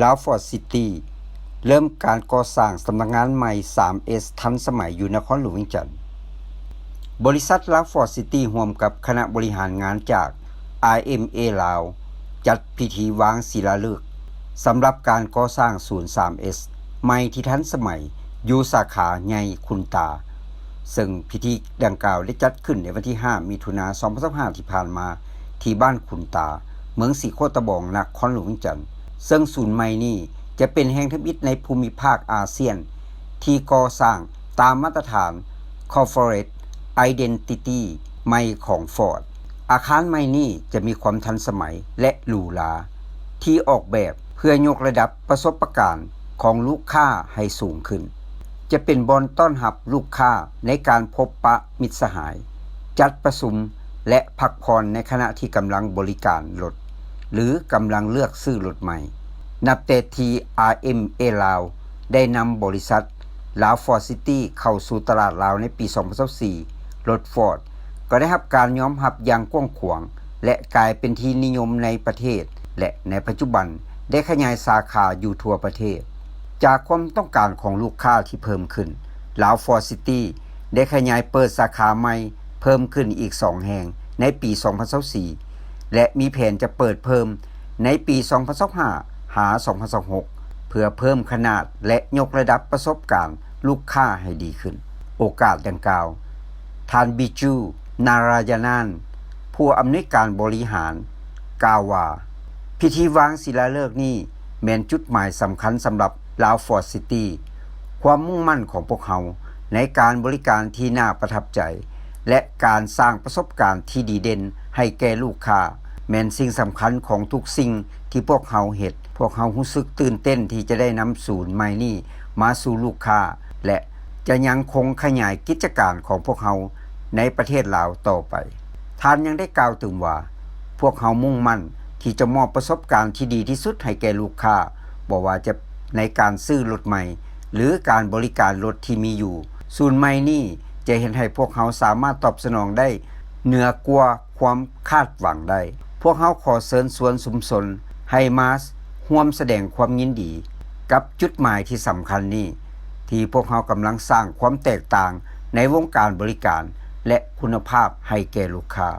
ລາວຟອດຊິຕີ້ ເລີ່ມການກໍ່ສ້າງສຳນັກງານໃໝ່ ສາມເອສ ທັນສະໄໝຢູ່ນະຄອນຫຼວງວຽງຈັນ. ບໍລິສັດລາວຟອດຊິຕີ້ ຮ່ວມກັບຄະນະບໍລິຫານງານຈາກ ອາ ເອັມ ເອ ລາວ ຈັດພິທີວາງສີລາເລີກສຳລັບການກໍ່ສ້າງສູນ ສາມເອສ ໃໝ່ທີ່ທັນສະໄໝ ຢູ່ສາຂາໃຫຍ່ຂຸນຕາ, ເຊິ່ງພິທີດັ່ງກ່າວໄດ້ຈັດຂຶ້ນໃນວັນທີຫ້າ ມິຖຸນາ ສອງພັນຊາວຫ້າ ທີ່ຜ່ານມາ ທີ່ບ້ານຂຸນຕາ, ເມືອງສີໂຄດຕະບອງ, ນະຄອນຫຼວງວຽງຈັນ. ເຊິ່ງສູນໃໝ່ນີ້ຈະເປັນແຫ່ງທຳອິດໃນພູມິພາກອາຊຽນ ທີ່ກໍ່ສ້າງຕາມມາດຕະຖານ Corporate Identity ໃໝ່ຂອງ Ford. ອາຄານໃໝ່ນີ້ຈະມີຄວາມທັນສະໄໝ ແລະ ຫຼູຫຼາ ທີ່ອອກແບບເພື່ອຍົກລະດັບປະສົບປະການຂອງລູກຄ້າໃຫ້ສູງຂຶ້ນ. ຈະເປັນບ່ອນຕ້ອນຮັບລູກຄ້າໃນການພົບປະມິດສະຫາຍ, ຈັດປະຊຸມ ແລະ ພັກຜ່ອນໃນຂະນະທີ່ກຳລັງບໍລິການລົດ ຫຼື ກຳລັງເລືອກຊື້ລົດໃໝ່. ນັບແຕ່ທີ່ ອາ ເອັມ ເອ ລາວ ໄດ້ນຳບໍລິສັດລາວຟອດຊິຕີ້ເຂົ້າສູ່ຕະຫຼາດລາວໃນປີ ສອງພັນຊາວສີ່ ລົດ Ford ກໍໄດ້ຮັບການຍອມຮັບຢ່າງກວ້າງຂວາງ ແລະ ກາຍເປັນທີ່ນິຍົມໃນປະເທດ ແລະ ໃນປັດຈຸບັນໄດ້ຂະຫຍາຍສາຂາຢູ່ທົ່ວປະເທດ. ຈາກຄວາມຕ້ອງການຂອງລູກຄ້າທີ່ເພີ່ມຂຶ້ນ, ລາວຟອດຊິຕີ້ ໄດ້ຂະຫຍາຍເປີດສາຂາໃໝ່ເພີ່ມຂຶ້ນອີກສອງແຫ່ງໃນປີ ສອງພັນຊາວສີ່ ແລະ ມີແຜນຈະເປີດເພີ່ມໃນປີ ສອງພັນຊາວຫ້າ ຫາ ສອງພັນຊາວຫົກ ເພື່ອເພີ່ມຂະໜາດ ແລະ ຍົກລະດັບປະສົບການລູກຄ້າໃຫ້ດີຂຶ້ນ. ໂອກາດດັ່ງກ່າວ, ທ່ານ ບິຈູ ນາຣາຍານານ ຜູ້ອຳນວຍການບໍລິຫານ ກ່າວວ່າ, ພິທີວາງສີລາເລີກນີ້ແມ່ນຈຸດໝາຍສຳຄັນສຳລັບລາວຟອດຊິຕີ້, ຄວາມມຸ່ງໝັ້ນຂອງພວກເຮົາໃນການບໍລິການທີ່ໜ້າປະທັບໃຈ ແລະ ການສ້າງປະສົບການທີ່ດີເດັ່ນໃຫ້ແກ່ລູກຄ້າ ແມ່ນສິ່ງສຳຄັນຂອງທຸກສິ່ງທີ່ພວກເຮົາເຮັດ. ພວກເຮົາຮູ້ສຶກຕື່ນເຕັ້ນທີ່ຈະໄດ້ນຳສູນໃໝ່ນີ້ມາສູ່ລູກຄ້າ ແລະ ຈະຍັງຄົງຂະຫຍາຍກິດຈະການຂອງພວກເຮົາໃນປະເທດລາວຕໍ່ໄປ. ທ່ານຍັງໄດ້ກ່າວຕື່ມວ່າ, ພວກເຮົາມຸ່ງໝັ້ນທີ່ຈະມອບປະສົບການທີ່ດີທີ່ສຸດໃຫ້ແກ່ລູກຄ້າ, ບໍ່ວ່າຈະໃນການຊື້ລົດໃໝ່ ຫຼື ການບໍລິການລົດທີ່ມີຢູ່. ສູນໃໝ່ນີ້ຈະເຮັດໃຫ້ພວກເຮົາສາມາດຕອບສະໜອງໄດ້ເໜືອກວ່າຄວາມຄາດຫວັງໄດ້. ພວກເຮົາຂໍເຊີນຊວນຊຸມຊົນໃຫ້ມາຮ່ວມສະແດງຄວາມຍິນດີກັບຈຸດໝາຍທີ່ສຳຄັນນີ້, ທີ່ພວກເຮົາກຳລັງສ້າງຄວາມແຕກຕ່າງໃນວົງການບໍລິການ ແລະ ຄຸນນະພາບໃຫ້ແກ່ລູກຄ້າ.